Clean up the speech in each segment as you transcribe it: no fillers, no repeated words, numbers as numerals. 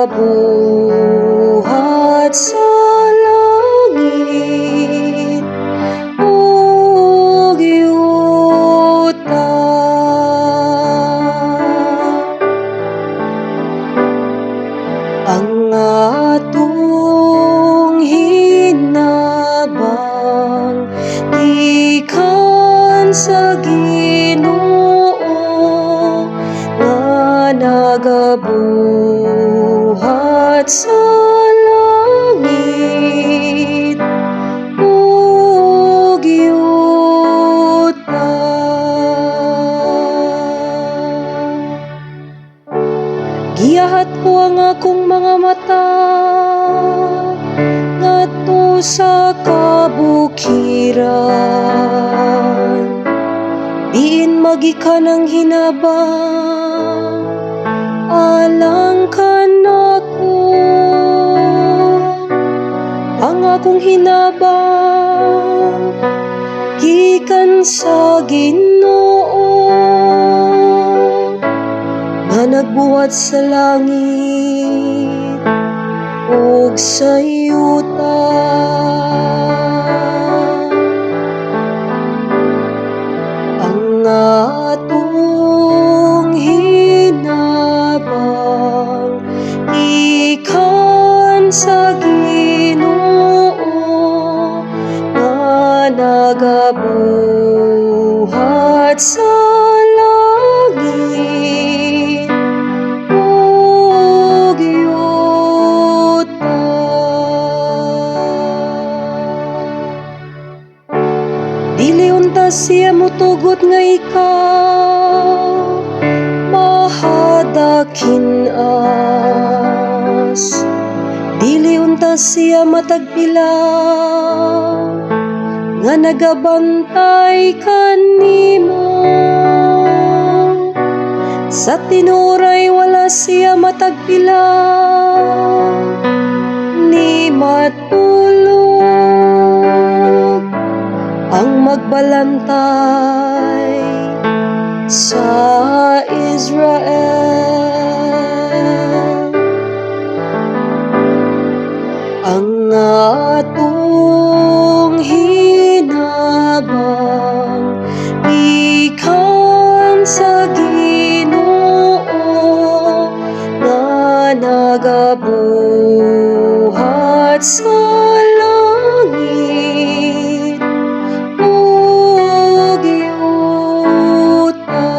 Nagabuhat sa langit ug yuta. Ang atong hinabang gikan sa Ginoo nga nagabuhat sa langit ug yuta. Giyahat ko ang akong mga mata ngadto sa kabukiran. Diin magikan ang hinabang alang kanako? Ang akong hinabang gikan sa Ginoo nga nagbuhat sa langit ug sa yuta. Ang atong hinabang gikan sa Ginoo nga nagabuhat sa langit ug yuta. Dili unta siya motugot nga ikaw mahadakinas. Dili unta siya matagpilaw nga nagabantay kanimo. Sa tinuray, wala siya matagpilaw ni matulog ang magbalantay sa Israel. Ang atong hinabang gikan sa Ginoo nga nagabuhat sa langit ug yuta.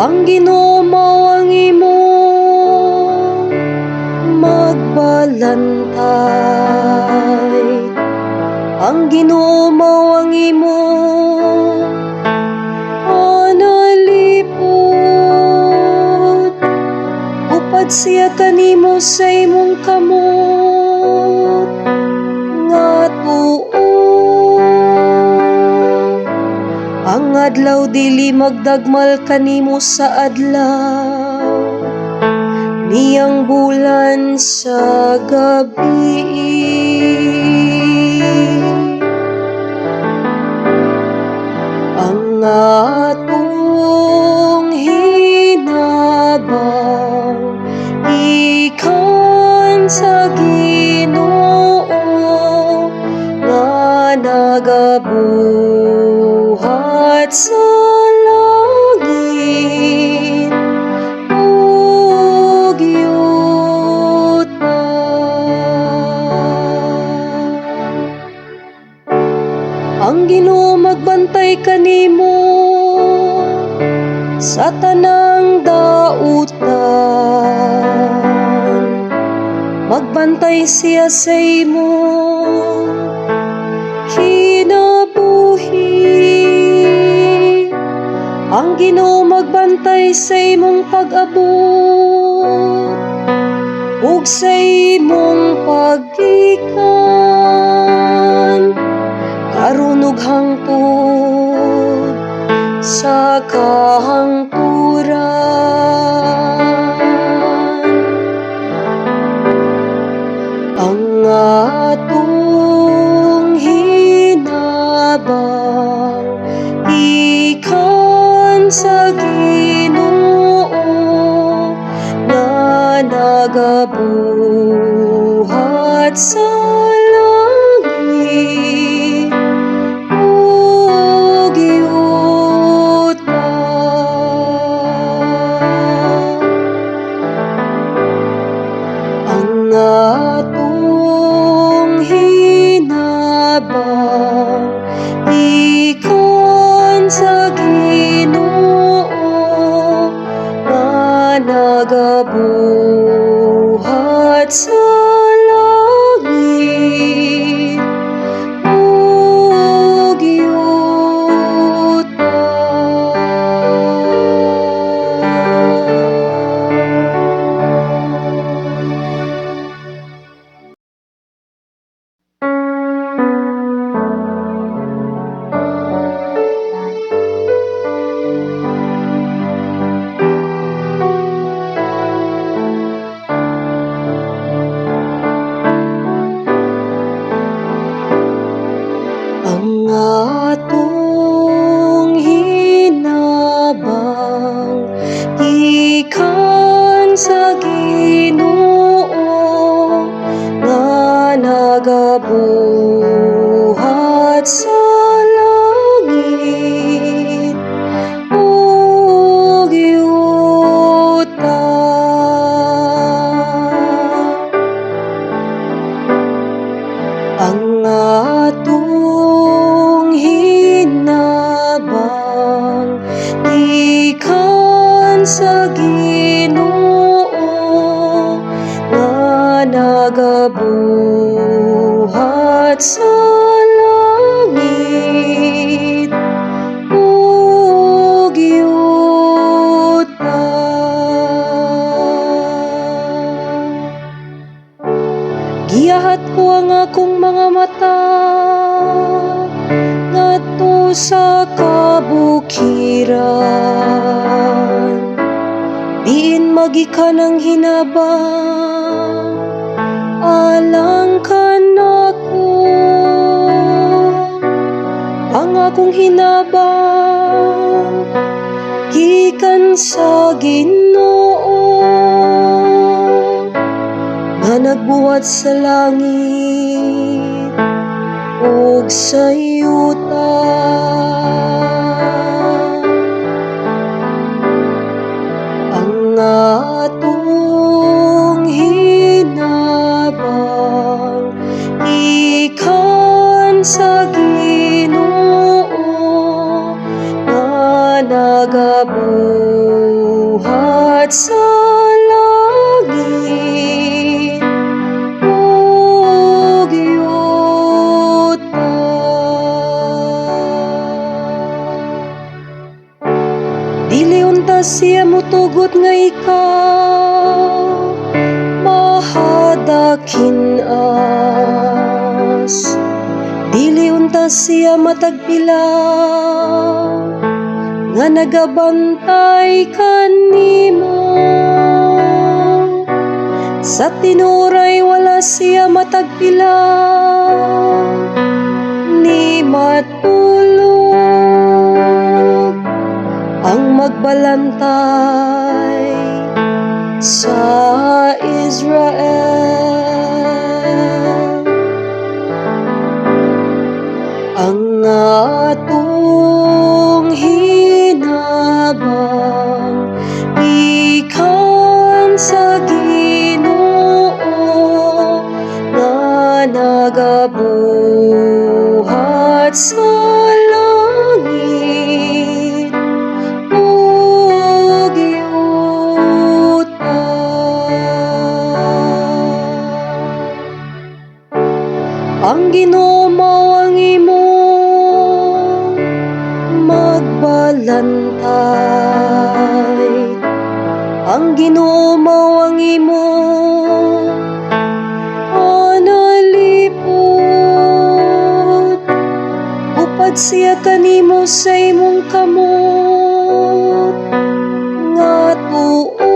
Ang Ginoo mao ang imong magbalantay. Ang Ginoo mao ang imong panalipod. Upad siya kanimo sa imong kamot nga tuo. Ang adlaw dili magdagmal kanimo sa adlaw, ni ang bulan sa gabi. Ang atong hinabang gikan sa Ginoo nga nagabuhat sa langit ug yuta. Ang Ginoo magbantay kanimo sa tanang dautan. Magbantay siya sa imong kinabuhi. Ang Ginoo magbantay sa imong pag-abot ug sa imong paggikan karon ug hangtod sa kahangturan. Ang atong hinabang gikan sa Ginoo. sa langit ug yuta. Ang atong hinabang gikan sa Ginoo nga nagabuhat sa langit ug yuta. Ang atong hinabang gikan sa Ginoo nga nagabuhat sa langit ug yuta. Ang atong hinabang gikan sa Ginoo nga nagabuhat sa langit ug yuta. Giyahat ko ang akong mga mata ngadto sa kabukiran. Diin magikan ang hinabang alang kanako? Ang akong hinabang gikan sa Ginoo nga nagbuhat sa langit ug sa yuta. Ang atong hinabang gikan sa Ginoo nga nagabuhat sa langit ug yuta. Dili unta siya motugot nga ikaw mahadakinas. Dili unta siya matagpilaw nga nagabantay kanimo. Sa tinuray, wala siya matagpilaw ni matulog ang magbalantay sa Israel. Ang atong hinabang gikan sa Ginoo nga nagabuhat sa langit ug yuta. Ang Ginoo mao ang imong magbalantay. Ang Ginoo mao ang imong panalipod. Upad siya kanimo sa imong kamot nga tuo.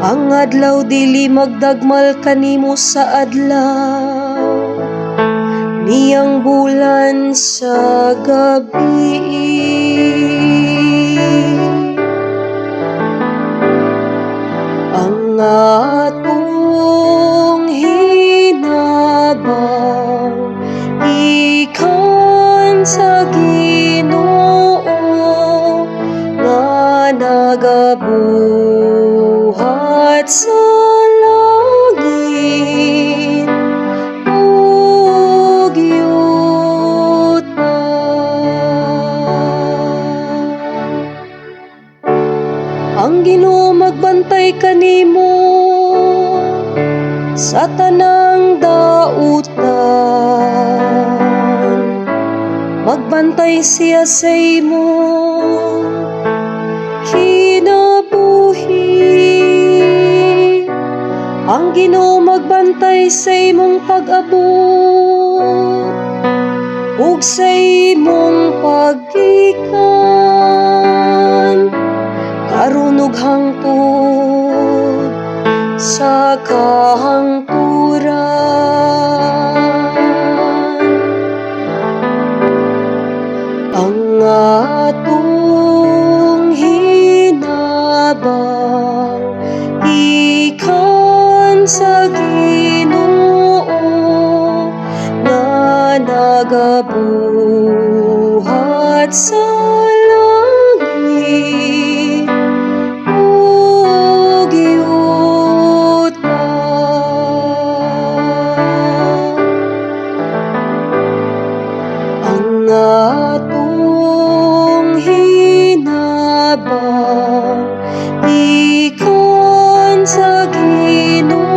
Ang adlaw dili magdagmal kanimo sa adlaw, ni ang bulan sa gabi. Ang atong Gikan sa Ginoo nga nagabuhat sa langit ug yuta. Ang Ginoo magbantay kanimo sa tanang dautan. Magbantay siya sa imong kinabuhi. Ang Ginoo magbantay sa imong pag-abot ug sa imong paggikan karon ug hangtod sa kahangturan. Ang atong hinabang gikan sa Ginoo nga nagabuhat sa langit ug yuta. Ang atong hinabang gikan sa Ginoo.